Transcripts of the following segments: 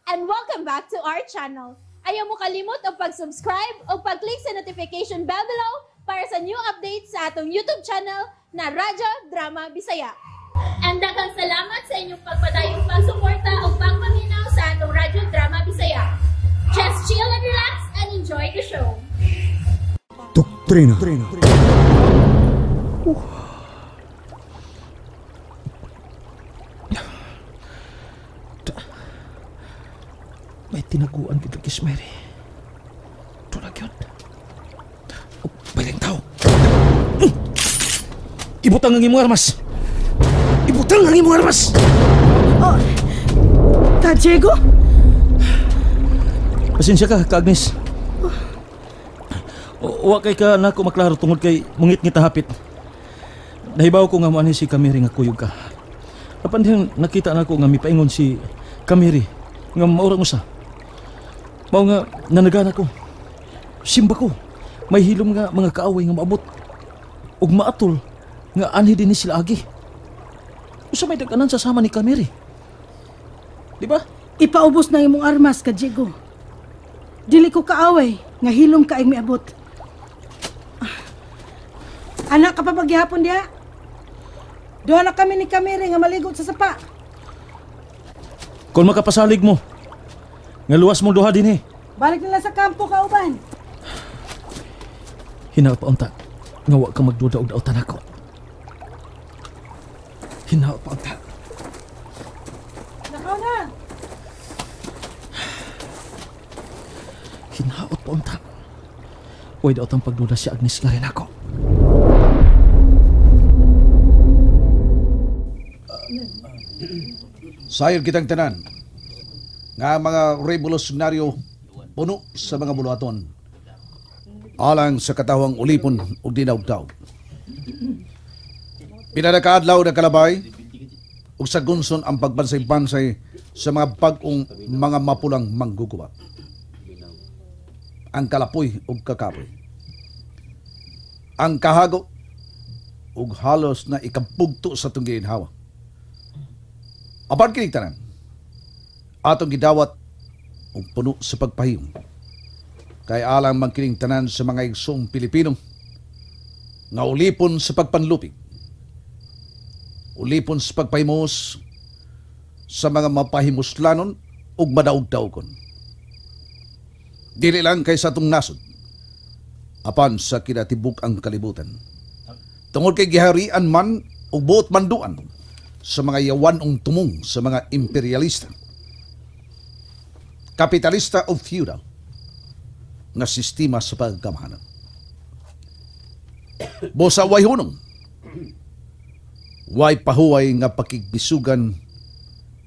And welcome back to our channel. Ayaw mo kalimot og pag-subscribe o pag-click sa notification bell below para sa new updates sa atong YouTube channel na Radyo Drama Bisaya. And daghang salamat sa inyong pagpadayong pagsuporta o pagpaminaw sa atong Radyo Drama Bisaya. Just chill and relax and enjoy the show. Doktrina. May tinaguan gid kay Mary. Tunag yun. Oh, baling tao. Ibutang ang imong armas. Ibutang ang imong armas. Oh, ta Diego? Pasensya ka, ka Agnes. Wa kay ka nako maklaro tungod kay mungit-ngit hapit. Nahibaw ko nga moani si Kamiri nga kuyog ka. Apan dihang nakita nako nga mipaingon si Kamiri nga maura mo sa. Mao nga nanagan ako. Simba ko. May hilom nga mga kaaway nga maabot ug maatol nga anhi dinhi sila agi. Usa may daganan sa sama ni Kamiri. Di ba? Ipaubos na imong armas ka Diego. Dili ko kaaway nga hilom ka ay miabot. Anak ka pa paghihapon diha. Duha na kami ni Kamiri nga maligot sa sapa. Kung makapasalig mo, nga luwas mong duha din eh. Balik nila sa kampo kauban. Hinaot pa unta, nga wa ka magduda og dautan ako. Hinaot pa unta. Nakaw na. Hinaot pa unta. Way daot ang pagduda si Agnes nga rin ako. Sayon kitang tanan nga mga revolusyonaryo puno sa mga buluhaton alang sa katawang ulipon ug dinawdaw. Pinadakaadlaw na kalabay ug sa gunson ang pagbansay-bansay sa mga bag-ong mga mapulang manggugubat. Ang kalapoy ug kakapoy. Ang kahago ug halos na ikapugto sa itong giinhawa. Apan kining tanan, atong gidawat og puno sa pagpahiyong. Kay alang man kining tanan sa mga igsoong Pilipino nga ulipon sa pagpanlupig, ulipon sa pagpahimos sa mga mapahimuslanon ug madaog-daogon. Dili lang kay sa atong nasod, apan sa kinatibuk ang kalibutan. Tungod kay giharian man ug buot manduan sa mga yawanong tumong sa mga imperialista, kapitalista o feudal nga sistema sa pagkamahanan. Bosa way hunong, way pahuway nga pakigbisugan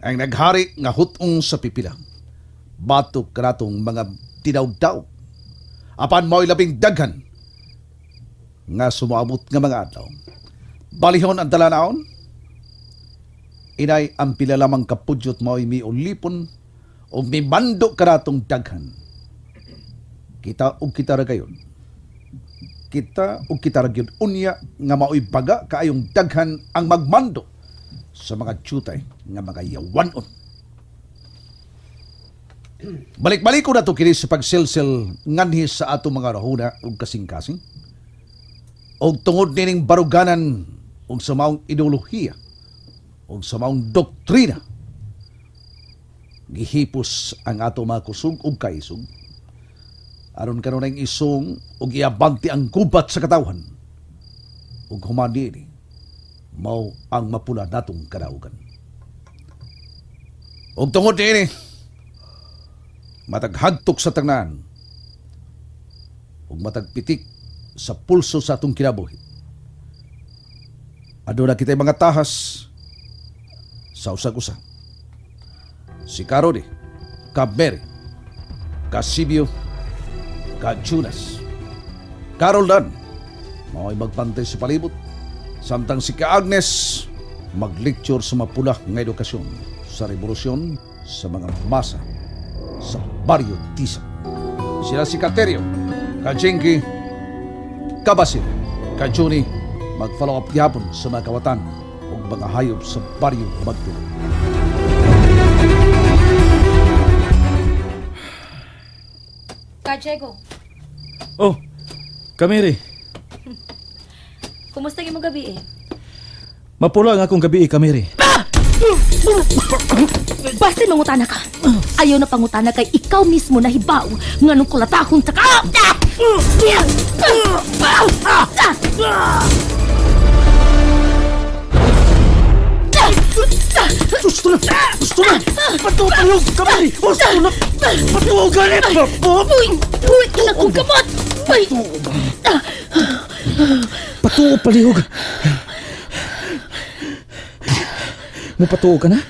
ang naghari nga hutong sa pipila, batok kanatong mga tinawdaw, apan mao'y labing daghan nga sumaabot nga mga adlaw. Balihon ang talanawon, inay ang pila lamang kapudyot mao'y miulipon o mimando kanatong daghan. Kita og kita ra gayon. Kita og kita ra gyud unya nga mao'y baga kaayong daghan ang magmando sa mga tiyutay nga mga yawanon. Balik-balik ko na to kini sa pagsilsil nganhi sa ato mga rahuna ug kasing-kasing. Og tungod nining baruganan ug sa maong ideolohiya ug sa maong doktrina, gihipos ang ato mga kusog ug kaisog aron kanunay isong ug iabante ang gubat sa katawhan ug human niini mao ang mapula natong kadaugan. Ug tungod niini matag hagtok sa tagnan ug matag pitik sa pulso sa atong kinabuhi, aduna kitay mga tahas sa usag-usa. Si Karodi, ka Mary, ka Sibio, ka Jonas, Carol Dan, mao'y magbantay sa palibot, samtang si ka Agnes maglecture sa mapula nga edukasyon sa revolusyon sa mga masa sa Baryo Tisa. Sila si Katerio, ka Jinky, ka Basil, ka Juni, mag-follow up gihapon sa mga kawatan ug mga hayop sa Baryo Magtulog. Ka Diego. Oh, Kamiri. Kumusta imong gabi eh? Mapula ang akong gabi, Kamiri. Basta mangutana ka. Ayaw na pangutana kay ikaw mismo nahibaw nganong kulatakong taka. Gusto na! Gusto na! Patuo palihog, Kamiri! Gusto na! Patuo ganit! Uy! Uy! Akong kamot! Uy! Patuo palihog! Mupatuo ka na?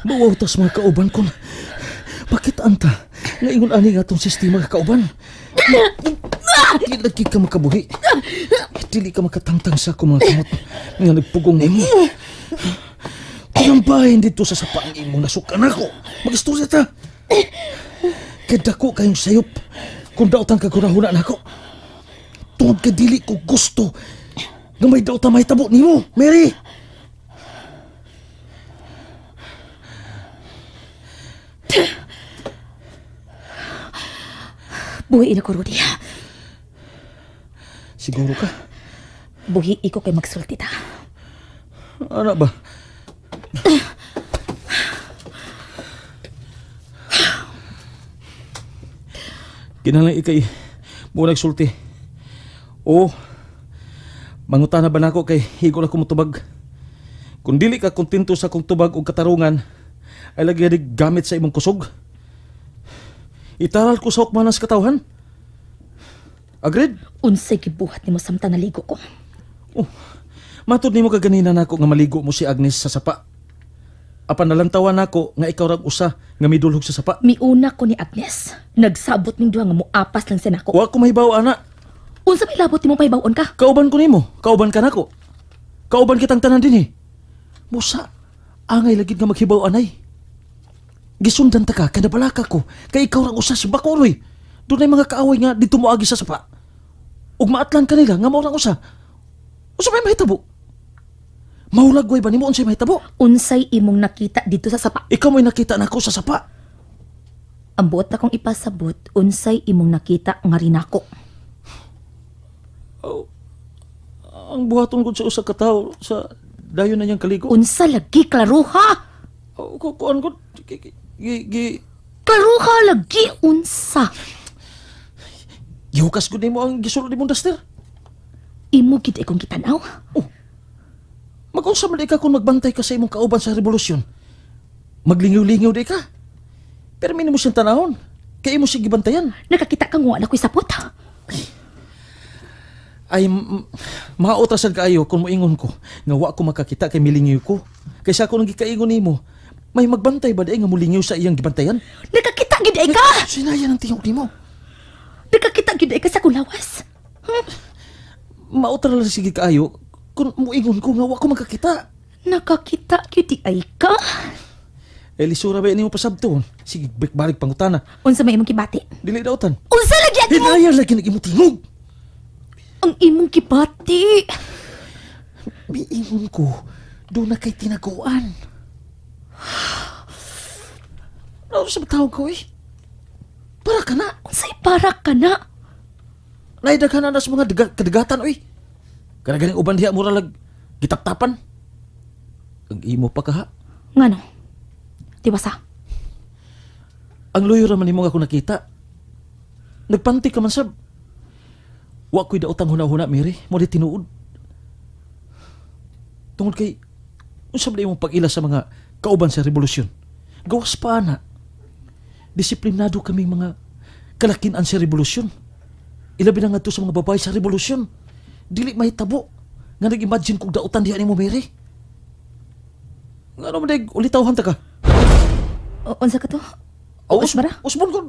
Mawaw tas mga kauban ko. Bakit anta? Ngaingon ani nga atong sistema kauban. Di lagi ka makabuhi. Dili ka makatangtang sa akong mga kamot nga nagpugong nimo. Kunang bahin dito sa sapa ang imong nasukan ako. Mag-istorya ta. Kay dako kayong sayop kung dautan ka kunahuna nako. Tungod kay dili ko gusto nga may dautan mahitabo nimo, Mary. Buhi na ko, Rudy. Siguro ka? Buhi iko kay magsulti ta. Ano ba? Kinahanglan ikay mo nagsulti. O, mangutana ba nako kay higo na ko motubag. Kung dili ka kontento sa akong tubag o katarungan, ay lagi gamit sa imong kusog. Itaral ko sa hukmanas katawhan. Agreed? Unsay gibuhat nimo samtang naligo ko? Oh, matud nimo kaganina nako nga maligo mo si Agnes sa sapa. Apan nalantawan nako nga ikaw rag usa nga midulhog sa sapa. Miuna ko ni Agnes. Nagsabot ning duha nga moapas lang sa nako. Wa ko mahibaw ana. Unsa may labot nimo pahibaw-on ka? Kauban ko nimo. Kauban ka nako. Kauban kitang tanan dinhi. Musa, angay lagid nga maghibaw anay. Gisundan ta ka, kanabalaka ko, kay ikaw rang usa si Bakoroy. Doon ay mga kaaway nga dito mo agi sa sapa. Ug maatlan kanila nga mao rang usa. Unsa may mahitabo? Mahulagway ba nimo unsay mahitabo? Unsay imong nakita dito sa sapa? Ikaw mo'y nakita nako sa sapa. Ang buot akong ipasabot, unsay imong nakita nga rinako. Oh, ang buhaton gud sa usa ka tawo sa dayon na niyang kaligo. Unsa lagi klaruha? Oh, kuan gud Klaruha lagi unsa. Gihukas gud nimo ang gisulod nimong duster. Imo gid akong gitan-aw. Oh. Mag-unsa man di ka kung magbantay ka sa imong kauban sa revolusyon. Maglingaw-lingaw di ka. Pero minimo siyang tanahon. Kay imo siya gibantayan. Nakakita kang wala ko'y sapot. Ay, maotrasan kaayo kung moingon ko nga wa ko makakita kay milingaw ko. Kaysa ako nang gikaingon nimo, may magbantay ba di nga mulingaw sa iyang gibantayan? Nakakita gid ay ka! Sinayan ang tingog nimo. Nakakita gid ay ka sa kulawas. Maotra lang sige kaayo kung moingon ko nga wa ko makakita. Nakakita gid ay ka? Eh, lisura ba nimo pasabton? Sige, balik pangutana. Unsa may imong gibati? Dili dautan. Unsa lagi ang imong? Hinaya lagi nag imong tingog. Ang imong gibati. Miingon ko, doon na kay tinaguan. Ano sa tawag ko eh? Para ka na. Unsay para ka na? Naidaghan na sa mga kadagatan oy. Kanaganing uban diha mura lag gitaptapan. Ang imo pa kaha. Ngano? Tiwasa. Ang luyo raman nimo nga ako nakita. Nagpanti ka man sab. Wa ko'y daotang huna-huna, Mary. Mo di tinuod. Tungod kay unsa ba imong pag-ila sa mga kauban sa revolusyon? Gawas pa na. Disiplinado kaming mga kalakinan sa revolusyon. Ilabi na nga to sa mga babae sa revolusyon. Dili mahitabo nga nag-imagine kog dautan diha nimo, Mary. Nga naman day, ulitawhan ta ka. Unsa ka to? Usbara? Usbon ko.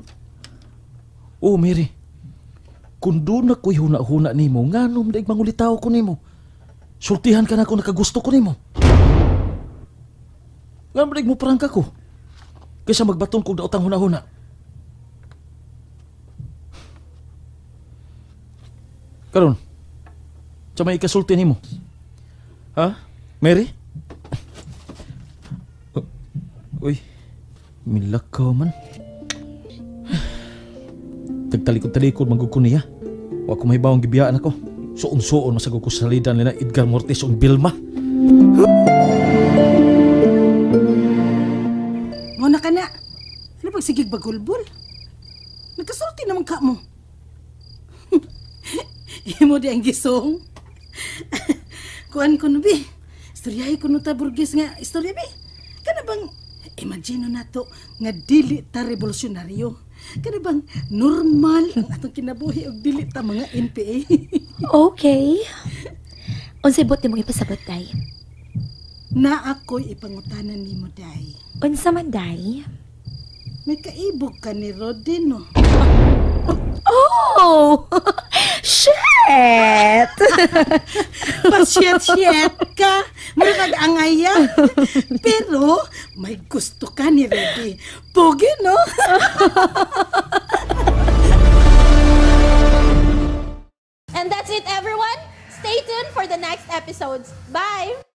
Oh, Mary. Kung doon na ko'y huna-huna nimo, nga nung daig mangulitaw ko nimo. Sultihan ka na kung nakagusto ko nimo. Nga naman daig mo prangka ko. Kaysa magbaton kong daotang huna-huna. Karon, sa may ikasulti nimo. Ha? Mary? Uy, milakaw man. Nagtalikod-talikod man gud ko niya. Wa ko mahibaw ang gibiyaan ako. Suon-suon masagod ko sa salidan nila Edgar Mortis ug Vilma. Mo na ka na. Ano pag sigig bagulbol? Nagkasulti naman ka mo. Imo di ang gisong. Kuan ko no bi. Istoryahe ko no ta Burgess nga istorya bi. Kana bang imagine na to nga dili ta revolusyonaryo. Kana bang normal ang atong kinabuhi og dili ta mga NPA. Okay. Unsay buot nimong ipasabot, day? Na ako'y ipangutanan nimo day. Unsa man, day? May kaibog ka ni Rodin no. Oh! Shit! Pasyet-syet ka. Mura kag angaya. Pero may gusto ka ni Rudy. Pogi, no? And that's it, everyone. Stay tuned for the next episodes. Bye!